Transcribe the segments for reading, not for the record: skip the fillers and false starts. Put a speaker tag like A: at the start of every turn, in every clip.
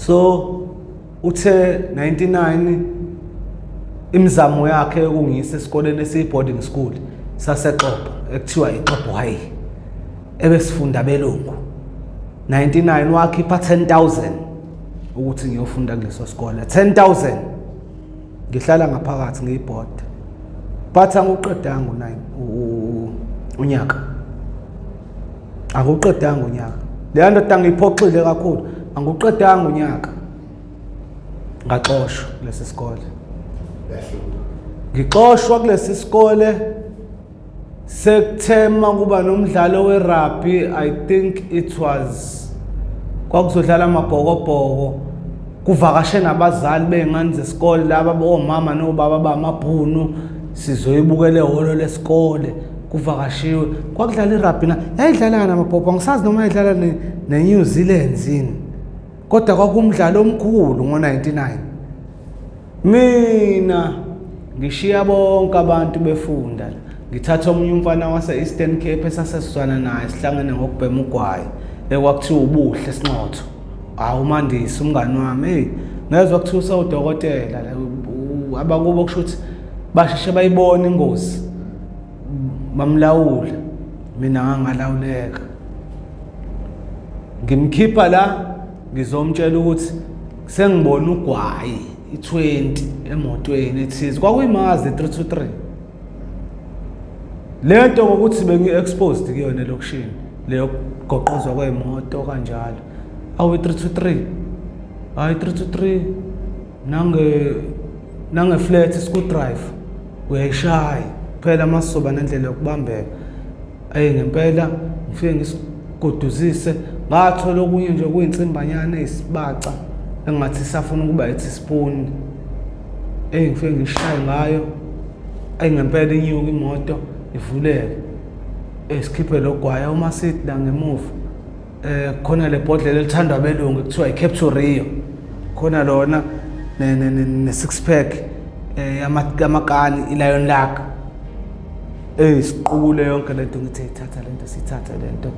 A: So uthe 99 imizamo yakhe yokungiyisa esikoleni esiyi-boarding school saseXobho ekuthiwa iXobho High ebesifunda belungu, 99 wakhipha 10,000 ukuthi ngiyofunda kuleso sikole. 10,000, ngihlala ngaphakathi ngiyibhoda, but angiwuqedanga u-9 unyaka, angiwuqedanga unyaka. Leya ndoda ngiyiphoxile kakhulu. Angiwuqedanga unyaka, ngaxoshwa kulesi sikole. Ngixoshwa kulesi sikole sekuthema kuba nomdlalo we-rugby. I think it was kwakuzodlala amabhokobhoko, kuvakashe nabazali bey'ngane zesikole laba, omama nobaba bamabhunu, sizoyibukela ehholo lesikole. Kuvakashiwe, kwakudlala i-rugby na yayidlala namabhobho, angisazi noma yayidlala ne-New Zealand yini, kodwa kwakumdlalo omkhulu ngo-99. Mina ngishiya bonke abantu befunda la, ngithatha omunye umfana wase-Eastern Cape esasesizwana naye, sihlangene ngokubhema ugwayi, ekwakuthiwa uBuhle Sinxotho. Hawu, uMandisi umngani wami, hey, ngezwa kuthiwa usewudokotela. Abakubo kusho ukuthi basheshe bayibona ingozi, bamlawula. Mina ngangalawuleka. Ngimkhipha la, ngizomtshela ukuthi sengibona ugwayi i-20 emotweni ethize, kwakuyimazi 323 lento, ngokuthi bengi-exposed kuyona elokishini leyo kugoqozwa kwey'moto kanjalo. Awu, i-323, hayi, 323 nange-flat screwdriver uyayishaya phela masizoba nendlela yokubambeka. Ayi, ngempela ngifike ngisiguduzise, ngathola okunye nje kuyinsimbanyana eyisibaca engathi isafuna ukuba i-teaspoon. Eyi, ngifike ngishaye ngayo. Ayi, ngempela inyuka imoto, ivuleke. Sikhiphe lo gwaya uma sithi la ngemuva khona le bhodlela elithandwa abelungu kuthiwa i-Cape to Rio, khona lona ne six pack yamakani i-Lion Lager. Siqukule yonke lento, ngithi ithatha lento, sithatha lento,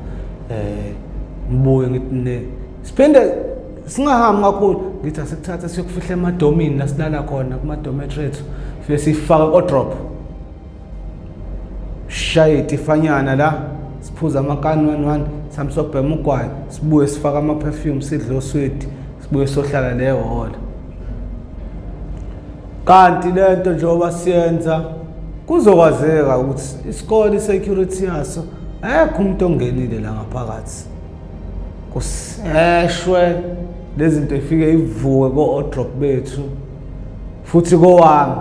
A: ngibuye ngithi ne siphinde singahambi kakhulu, ngithi asikuthatha siyokufihla emadomini la silala khona kuma-dormitory ethu, fike siyifake ko-drop, shaye itifanyana la, siphuza amakani one one, sihambe siyobhema ugwayi, sibuye sifake ama-perfume, sidle oswidi, sibuye sohlala le hhola. Kanti lento njengoba siyenza kuzokwazeka ukuthi isikole i-security yaso, akekho umuntu ongenile la ngaphakathi. Kuseshwe lezi zinto, ifike ivuke ko-wardrobe bethu, futhi kowami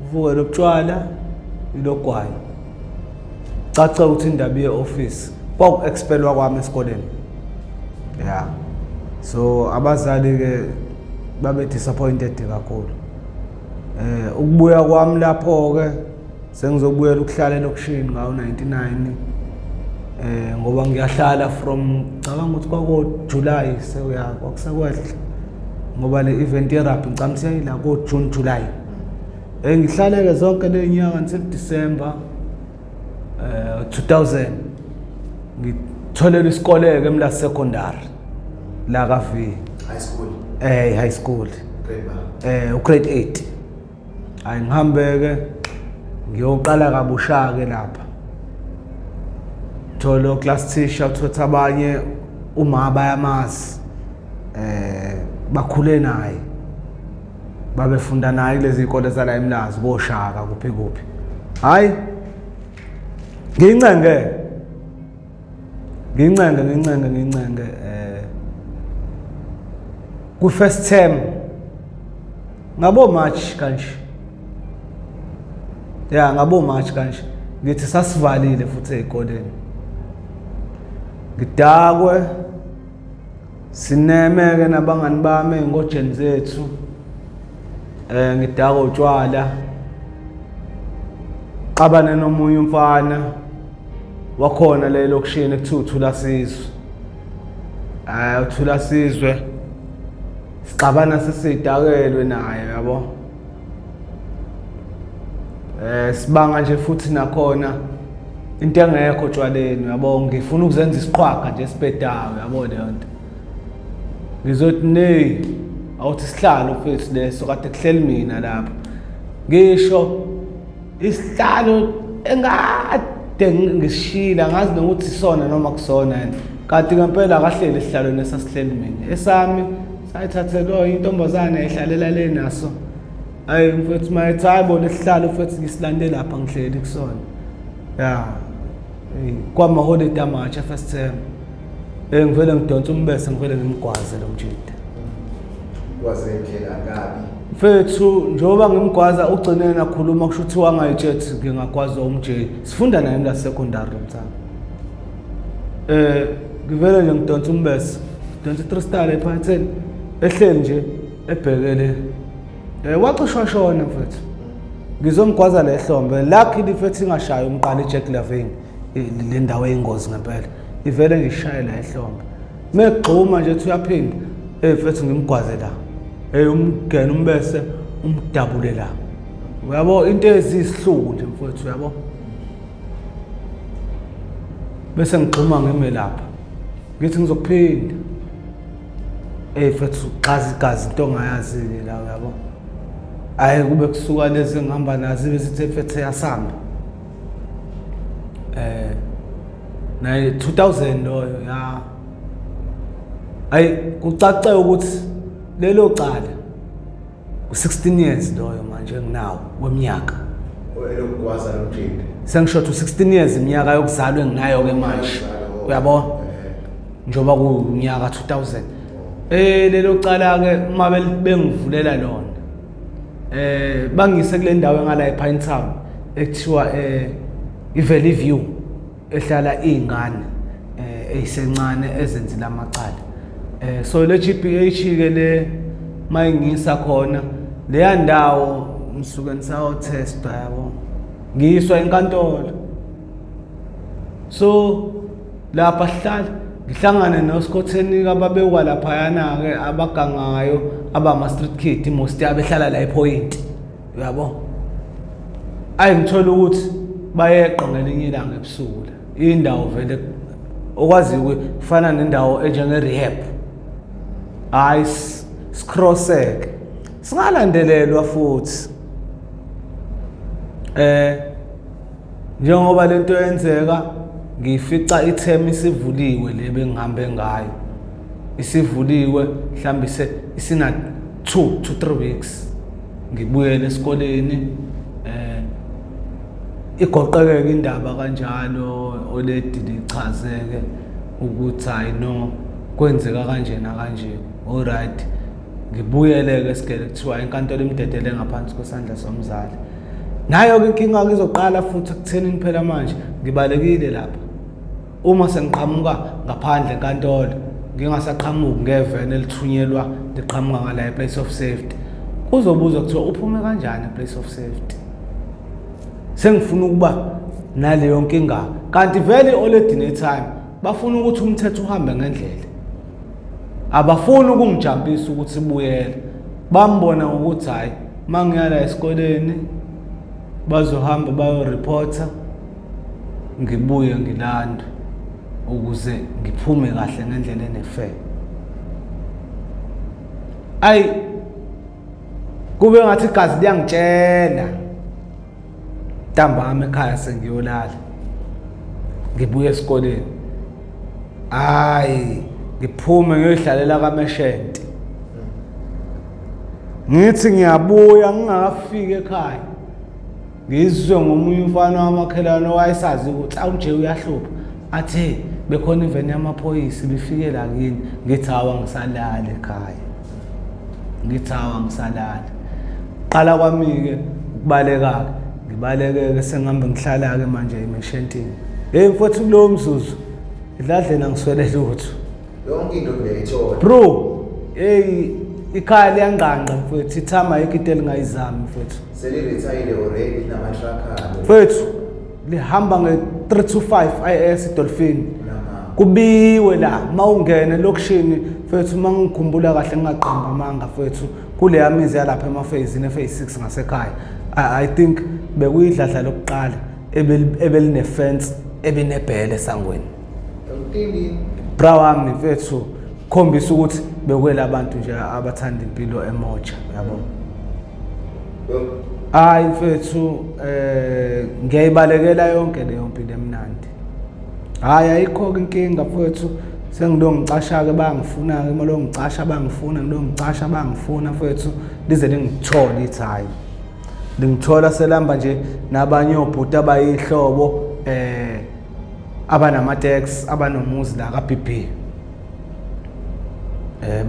A: uvuke lobutshwala, ilogwayi. Caca ukuthi indaba ye-office kwaku-expelwa kwami esikoleni ya. So abazali-ke babe disappointed kakhulu. Ukubuya kwami lapho-ke, sengizobuyela ukuhlala elokishini ngawo 99, ngoba ngiyahlala from, cabanga ukuthi kwako July, sewuya kwakusekwehla, ngoba le event ye rugby ngicabanga siyayila ko June, July. Ngihlaleke zonke le nyanga until December 2000, ngitholelwa isikole ke eMlazi Secondary la ka V.
B: High school?
A: High school.
B: Grade ba?
A: U grade 8. Hayi, ngihambeke ngiyoqala kabusha ke lapha, thola class teacher, uthatha abanye uma bayamazi, bakhule naye, babefunda naye kulezi zikole zala eMlazi, koshaka kuphi kuphi. Hayi, ngincenge, ngincenge, ngincenge, ngincenge, ku first term ngabo March kanje ya, ngabo March kanje, ngithi sasivalile futhi ezikoleni, ngidakwe, sinemeke nabangani bami ey'ngojeni zethu, ngidakwe utshwala, xabane nomunye umfana wakhona le lokishini ekuthiwa uThula Sizwe. Hayi, uThula Sizwe, sixabana sesidakelwe naye, yabo, sibanga nje futhi nakhona into engekho otshwaleni, yabo. Ngifuna ukuzenza isiqhwaga nje esibhedayo, yabo, leyo nto. Ngizothi nee, awuthi isihlalo mfethu leso kade kuhleli mina lapha. Ngisho isihlalo engade ngisishila ngazi nokuthi isona noma kusona yini. Kanti ngempela akahleli esihlalweni esasihleli mina. Esami sayithathelwa intombazane yayihlalela le naso. Ayi mfethu mayethi hayi bo lesihlalo mfethu ngisilande lapha ngihleli kusona. Ya. Kwama holiday amatsha first term. Ngivele ngidonsa umbese ngivele ngimgwaze lo mjida.
B: Gwaze ndlela kabi.
A: Mfethu njengoba ngimgwaza ugcine nakhuluma kusho ukuthi wangayitshethi ngingagwazwa umJ. Sifunda naye la secondary lo mthana. Ngivele nje ngidonsa umbese. Ngidonsa i-three star ephaketheni ehleli nje ebhekele. Wacishwa shona mfethu. Ngizomgwaza lehlombe. Luckily mfethu ingashayi umqala iJack Lavine le ndawo eyingozi ngempela. Ivele nje ishaye la ehlombe. Megxuma nje ethi uyaphinda. Mfethu ngimgwaze la. Umgene umbese umdabule la. Uyabo into ezisihluku nje mfethu uyabo. Bese ngigxuma ngime lapha. Ngithi ngizokuphinda. Mfethu uxaza igazi into ongayazi-ke la uyabo. Ayi kube kusuka lezi engihamba nazo ibe sithi mfethu yasamba. Naye 2000 loyo ya. Ayi kucace ukuthi lelo cala u16 years loyo manje enginawo weminyaka.
B: Elokugwaza lomjinda.
A: Sengisho 16 years iminyaka yokuzalwa enginayo ke manje. Uyabo? Njengoba kunyaka 2000. Lelo cala ke uma bengivulela lona. Bangise kule ndawo engala ePine Town ekuthiwa iValley View ehlala izingane ezisencane ezenzile amacala. So le GBH ke le mayingisa khona leya ndawo ngisuke ngisayo testa yabo. Ngiyiswa enkantolo. So lapha sihlala ngihlangane noSkhotheni ababekwa lapha yana ke abagangayo abama street kid most abehlala la ePoint uyabo. Ayi ngithola ukuthi bayeqa ngelinye ilanga ebusuku la. Indawo vele okwaziyo kufana nendawo enjenge rehab. Hayi sicrosseke. Singalandelelwa futhi. Njengoba lento yenzeka ngifica ithemu isivuliwe le bengihambe ngayo. Isivuliwe mhlambi isina 2 to 3 weeks. Ngibuyele esikoleni igoqekeke indaba kanjalo oledi lichazeke ukuthi hayi no kwenzeka kanje na kanje. Alright. Ngibuyele ke esigele kuthiwa inkantolo imdedele ngaphansi kwesandla somzali. Nayo ke inkinga izoqala futhi ekuthenini phela manje ngibalekile lapha. Uma sengiqhamuka ngaphandle enkantolo ngingasaqhamuki ngeveni elithunyelwa liqhamuka ngala e-place of safety. Kuzobuzwa kuthiwa uphume kanjani e-place of safety. Sengifuna ukuba naleyo nkinga kanti vele already ne-time bafuna ukuthi umthetho uhambe ngendlela. Abafuni ukungijampisa ukuthi buyele. Bambona ukuthi hayi mangiyala esikoleni bazohamba bayoreporta ngibuye ngilandwe ukuze ngiphume kahle ngendlela enefair. Ayi kube ngathi igazi liyangitshela. Ntambama ekhaya sengiyolala. Ngibuye esikoleni. Hayi ngiphume ngiyoyihlalela kaMeshente. Ngithi ngiyabuya ngingakafiki ekhaya. Ngizwe ngomunye umfana wamakhelwane owayesazi ukuthi awuje uyahlupha. Athi bekhona iveni yamaphoyisa ibifike la kini. Ngithi hawa ngisalala ekhaya. Ngithi hawa ngisalala. Qala kwami ke ukubaleka ke. Ngibaleke ke sengihambe ngihlala ke manje emeshentini. Hey mfowethu kulowo mzuzu edladleni angiswele lutho.
B: Yonke into ngiyayithola.
A: Bro, hey ikhaya liyangqangqa mfowethu, ithama ayikho into elingayizami mfowethu.
B: Seli-retire already linama-truck alo.
A: Mfowethu lihamba nge-325 IS Dolphin. Kubiwe la mawungena elokishini mfowethu mangikhumbula kahle ngingaqamba amanga mfowethu kuleya mizi yalapha emafeyizini ephase 6 ngasekhaya. I think bekuyidladla lokuqala ebeline fence ebinebhele esangweni. Bra wami mfethu khombisa ukuthi Bekwela abantu nje abathanda impilo emoja, yabo. Hayi mfethu, ngiyayibalekela yonke leyo mpilo emnandi. Hayi, ayikho inkinga mfethu, sengilo ngicasha-ke, bayangifuna-ke, uma lo ngicasha bayangifuna, ngilo ngicasha bayangifuna mfethu, lize lingithole ithi lingithola selamba nje nabanye obhuti abayihlobo abanama-tax, abanomuzi la ka-BB.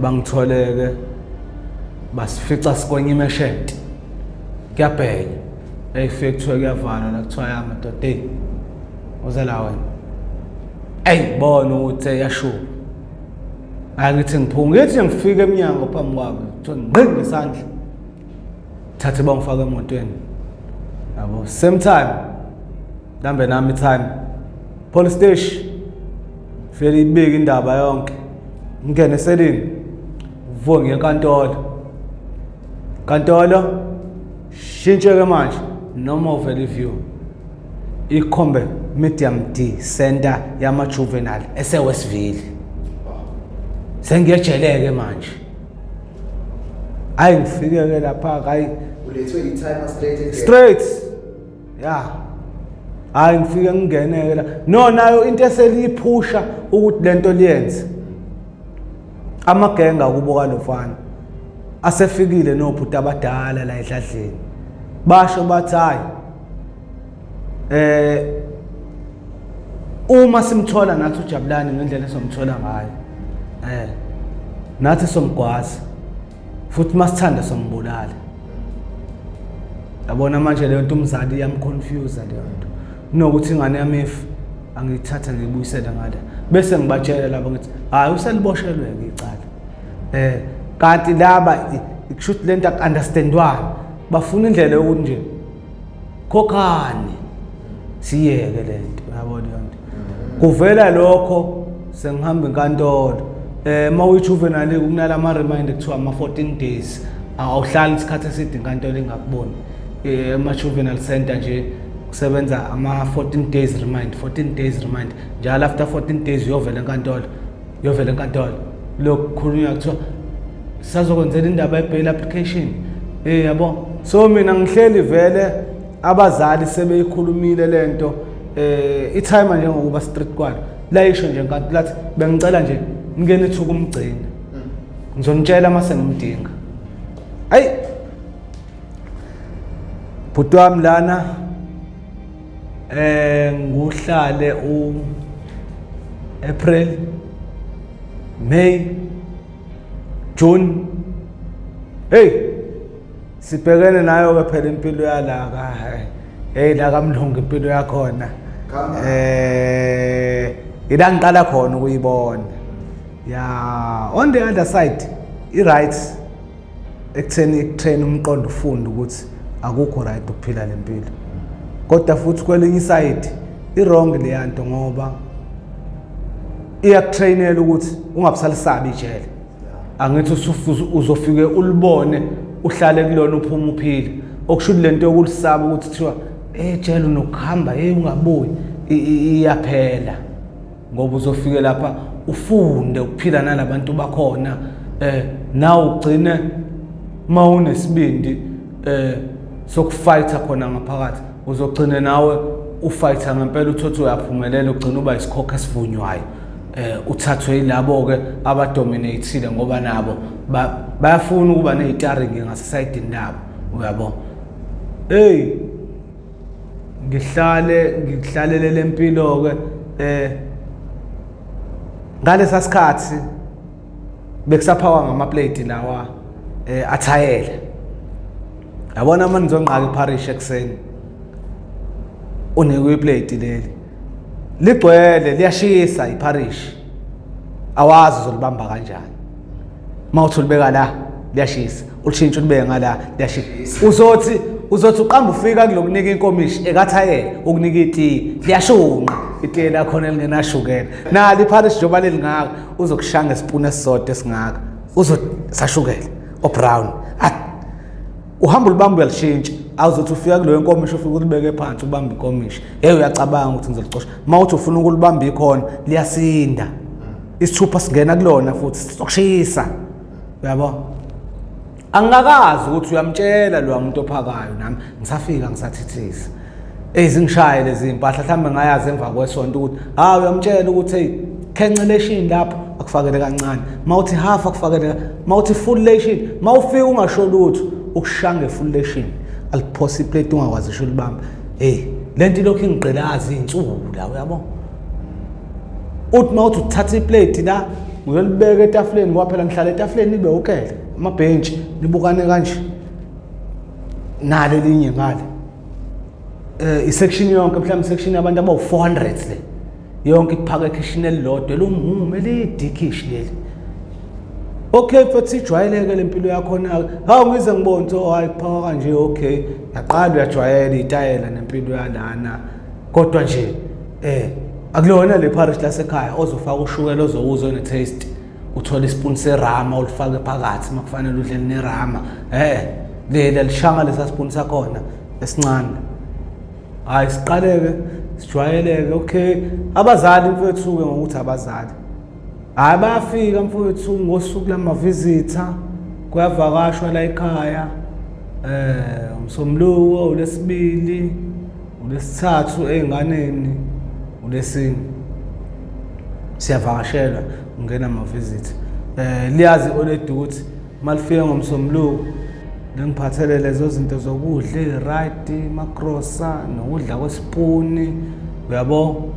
A: Bangitholeke basifica sikwenye imeshente, kuyabhenya eyifike, kuthiwa kuyavalwa la, kuthiwa ya madoda, eyi uze la wena, eyi bona ukuthi yashuba. Hayi, ngithi ngiphuma, ngithi ngifike emnyango phambi kwabo, kuthiwa ngqi ngesandla, thathe bangifake emotweni, yabo. Same time lambe nami time police station, fike ibike indaba yonke, ngingene eselini, vuke ngiye enkantolo. Nkantolo shintshe-ke manje, noma uvele i-view ikhombe medium D center yama-juvenile ese-Westville, sengiyejeleke manje. Hayi, ngifike-ke lapha, hayi.
B: Ulethwe i-timer straight ejele.
A: Straight, ya. Hayi, ngifike ngingeneke la, no, nayo into eseliyiphusha ukuthi lento liyenze amagenga kubo kalofana asefikile nobhuti abadala la edladleni, basho bathi hayi, uma simthola nathi uJabulani ngendlela esomthola ngayo, nathi somgwaza futhi masithanda sombulala. Yabona manje leyo nto umzali iyamconfuse leyo nto, kunokuthi ingane yami if angiyithatha ngiyibuyisele ngale, bese ngibatshela labo ngithi hayi, useliboshelwe-ke icala. Kanti laba kusho ukuthi lento aku-understandwana, bafuna indlela yokuthi nje khokhani siyeke lento, uyabona leyo nto. Kuvela lokho sengihamba inkantolo, uma uyi-juvenile kunalama remind kuthiwa ama-14 days, awuhlali isikhathi eside inkantolo ingakuboni. Ema-juvenile center nje kusebenza ama-14 days remind, 14 days remind njalo. After 14 days uyovela enkantolo, uyovela enkantolo, lokhu kukhulunywa kuthiwa sazokwenzela indaba ye-bail application, yabo. So mina ngihleli vele, abazali sebeyikhulumile lento, i-timer njengokuba strict kwalo layisho nje nkanti lathi bengicela nje nike nithuke umgcina, ngizonitshela uma sengimdinga. Ayi bhuti wami lana, nguhlale u April, May, June, hey, sibhekene nayo ke phela impilo yala ka, hey, la kamlungu impilo yakhona.
B: Khamba.
A: Ila ngiqala khona ukuyibona ya. On the other side i right ekutheni ikutrain umqondo, ufunde ukuthi akukho right ukuphila lempilo, kodwa futhi kwelinye iside i-wrong leya nto, ngoba iyakutrainela ukuthi ungabusalisabi ijele. Angithi uzofike ulibone, uhlale kulona, uphuma uphile, okusho ukuthi lento yokulisaba ukuthi kuthiwa ejele unokuhamba, hey, ungabuyi, iyaphela, ngoba uzofike lapha ufunde ukuphila nalabantu bakhona, nawe ugcine mawunesibindi sokufighta khona ngaphakathi, uzogcine nawe ufighter ngempela, uthothe uyaphumelela, ugcine uba isikhokho esivunywayo, uthathwe yilabo ke abadominateile, ngoba nabo bayafuna ukuba nezitaringi ngasesayidini labo, uyabo. Hey, ngihlale ngihlalele lempilo ke. Ngalesa sikhathi bekusaphawa ngamaplate lawa athayela, yabona, uma nizonqaka iparish ekuseni, unikwe iplate leli ligcwele, liyashisa iparish, awazi uzolibamba kanjani. Uma uthi ulibeka la liyashisa, ulishintshe ulibeke ngala liyashisa, uzothi uqamba ufika kulokunika inkomishi ekathayela ukunika itiye, liyashunqa itiye lakhona elingenashukela. Nalo ipharishi njengoba lelingaka, uzokushaya ngesipuni esisodwa esingaka, uzosashukela obrown. Ah, uhamba ulibamba uyalishintsha, awuzothi ufika kuleyo nkomishi ufike ulibeke phansi, ubambe inkomishi, hey, uyacabanga ukuthi ngizolicosha. Uma uthi ufuna ukulibamba ikhona liyasinda. Isithupha singena kulona futhi sizokushisa, uyabo. Angikakazi ukuthi uyamtshela lo muntu ophakayo, nami ngisafika ngisathithisa. Eyi, zingishaye lezi mpahla, mhlawumbe ngayazi emva kwesonto ukuthi ha, uyamtshela ukuthi hey, cancellation lapho akufakele kancane, mawuthi half akufakele, mawuthi full lation, mawufika ungasho lutho, ukushaya nge-full lation, aliphosa iplate ungakwazi isho libamba. Hey, lento ilokhu ingigqilaza iy'nsuku la, uyabo. Uthi mawuthi uthatha iplate la uyolibeka etafuleni, ngoba phela ngihlala etafuleni ibe ukele amabhentshi nibukane kanje, nalo elinye ngale isection yonke, mhlawumbe isection yabantu abawu-400 le yonke iphaka ekhishini elilodwa elumume elidikhishi leli. Okay mfethu, ijwayeleke le mpilo yakhona. Hawu, ngize ngibone ukuthi oh hayi, kuphakwa kanje. Okay, yaqala uyajwayela itayela nempilo yalana, kodwa nje akulona le parish lasekhaya ozofaka ushukela ozowuzwa one-taste, uthola isipuni serama ulifake phakathi makufanele udle nerama. Lela lishanga lesa sipuni sakhona esincane. Hayi, siqaleke sijwayeleke. Okay, abazali mfethu-ke, ngokuthi abazali hhayi, bayafika mfowethu ngosuku lamavizitha, kuyavakashwa la ekhaya umsombuluko, ulesibili, ulesithathu ey'nganeni, ulesine siyavakashelwa, ungena ama-visit. Liyazi already ukuthi malifika ngomsombuluko lingiphathele lezo zinto zokudla iy'right, magrosa nokudla kwesipuni, uyabo,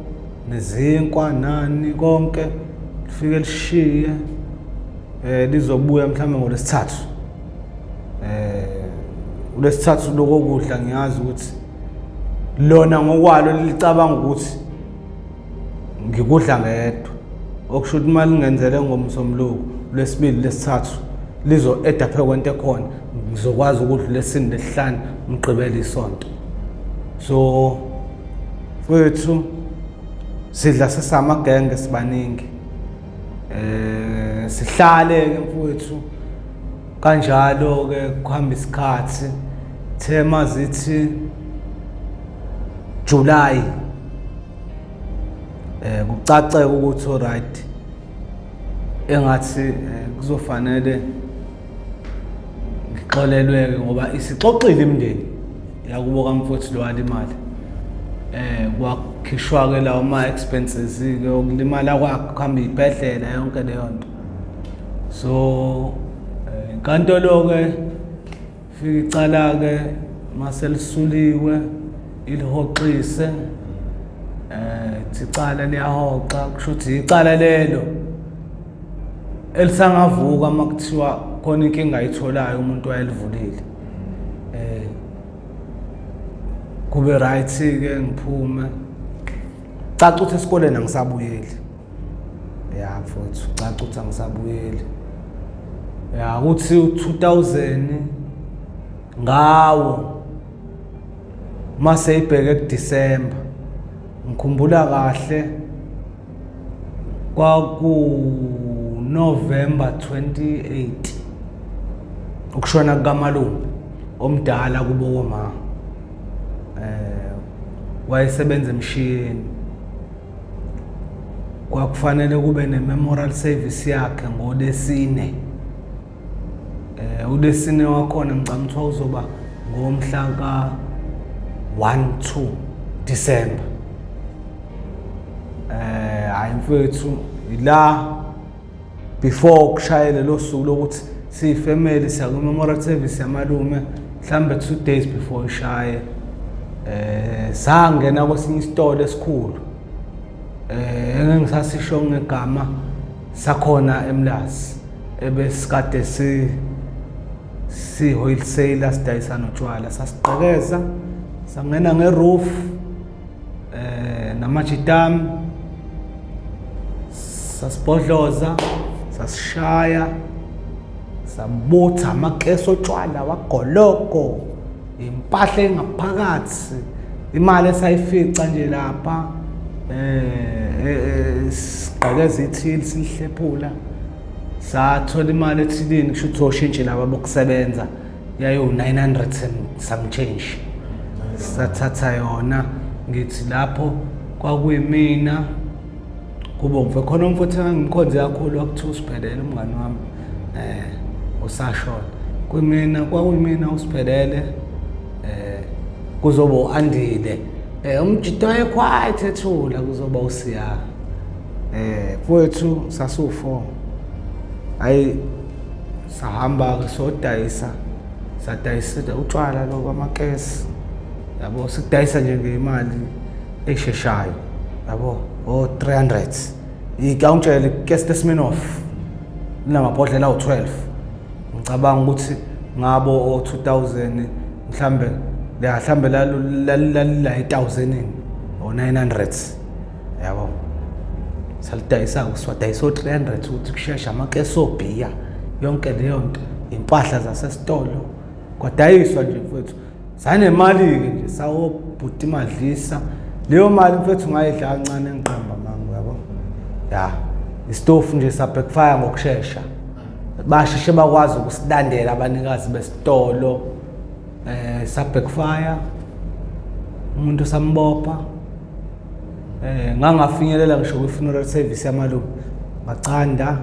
A: nezinkwa nani konke, lifike lishiye. Lizobuya mhlawumbe ngolesithathu. Ulesithathu lokokudla ngiyazi ukuthi lona ngokwalo licabanga ukuthi ngikudla ngedwa, okusho ukuthi uma lingenzele ngomsombuluko, lwesibili, lesithathu lizo-eda phe kwento ekhona, ngizokwazi ukudla lesine, lesihlanu, ngigqibele isonto. So mfethu, sidla sesamagenge, sibaningi. Sihlale ke mfowethu kanjalo ke, kuhamba isikhathi, thema zithi July, kucace ukuthi alright, engathi kuzofanele ngixolelweke ngoba isixoxile imindeni yakubo kamfowethu lo walimali. Kwakhishwa ke lawo ma expenses ke okulimala kwakhe, kuhamba ibhedlela, yonke leyo nto. So inkantolo ke fika icala ke maselisuliwe, ilihoxise. Icala liyahoxa, kusho ukuthi icala lelo elisangavuka makuthiwa khona inkinga ayitholayo umuntu wayelivulile. Kube right ke, ngiphume, caca ukuthi esikoleni angisabuyeli. Ya mfowethu, caca ukuthi angisabuyeli. Ya, kuthi u2000 ngawo mase ibheke kuDecember, ngikhumbula kahle kwaku November 28 ukushona kukamalume omdala kubo koma. Wayesebenza emshiyeni, kwakufanele kube ne-memorial service yakhe ngolesine. Ulesine wakhona ngicabanga ukuthi uzoba ngomhla ka 1 2 December. Hayi mfethu, ila before kushayele lo suku lokuthi siyifamily siya ku-memorial service yamalume, mhlambe 2 days before ishaye, sangena kwesinye isitolo esikhulu engisasisho ngegama sakhona eMlazi, ebesikade si si wholesaler, sidayisa notshwala. Sasigqekeza, sangena ngeroof namajitami, sasibhodloza, sasishaya, sabutha amakeso otshwala wagologo, impahla engaphakathi, imali esayifica nje lapha. Sigqekeza ithili, silihlephula, sathola imali ethilini, kusho ukuthi oshintshi laba bokusebenza yayo 900 and some change, sathatha yona. Ngithi lapho kwakuyimina Kubo mfo khona umfowethu engangimkhonze kakhulu wakuthiwa usiphelele umngani wami usashona. Kumina kwakuyimina usiphelele kuzoba uAndile umjito wayequiet ethula kuzoba uSiya. Mfowethu sasiwu-4. Hayi sahamba-ke sodayisa sadayisa utshwala lokho amakesi yabo sikudayisa nje ngemali esheshayo yabo o 300 ikawuntshele ikesi leSmirnoff linamabhodlela awu-12 ngicabanga ukuthi ngabo o 2000 mhlambe la mhlambe lalila e1000 o 900 yabo salidayisa siwadayisa o-300 ukuthi kusheshe amakesi obhiya yonke leyo nto impahla zasesitolo kwadayiswa nje mfowethu sanemali-ke nje sawobhuti madlisa leyo mali mfethu ngayidla kancane engiqamba mangu yabo ya isitofu nje sabackfire ngokushesha basheshe bakwazi ukusilandela abanikazi besitolo sabackfire umuntu sambopha ngangafinyelela ngisho kwi-funeral service yamalume ngacanda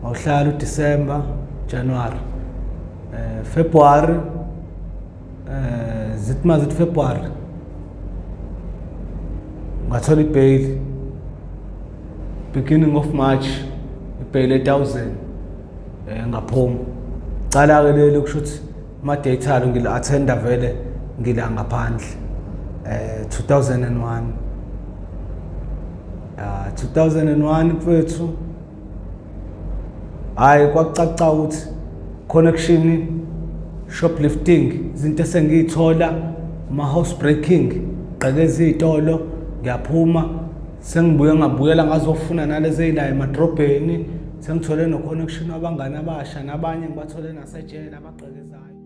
A: ngawuhlala uDecember January February zithi mazithi February ngathola ibail beginning of March ibail e1000 ngaphuma cala ke leli kusho ukuthi ama date alo ngila attenda vele ngila ngaphandle 2001 2001 mfethu hayi kwakucaca ukuthi connection shoplifting izinto esengiyithola ma house breaking gqekeza izitolo ngiyaphuma sengibuye ngabuyela ngazofuna nalezi eyila emadrobheni sengithole no connection wabangani abasha nabanye ngibathole nasejele abagqekezayo.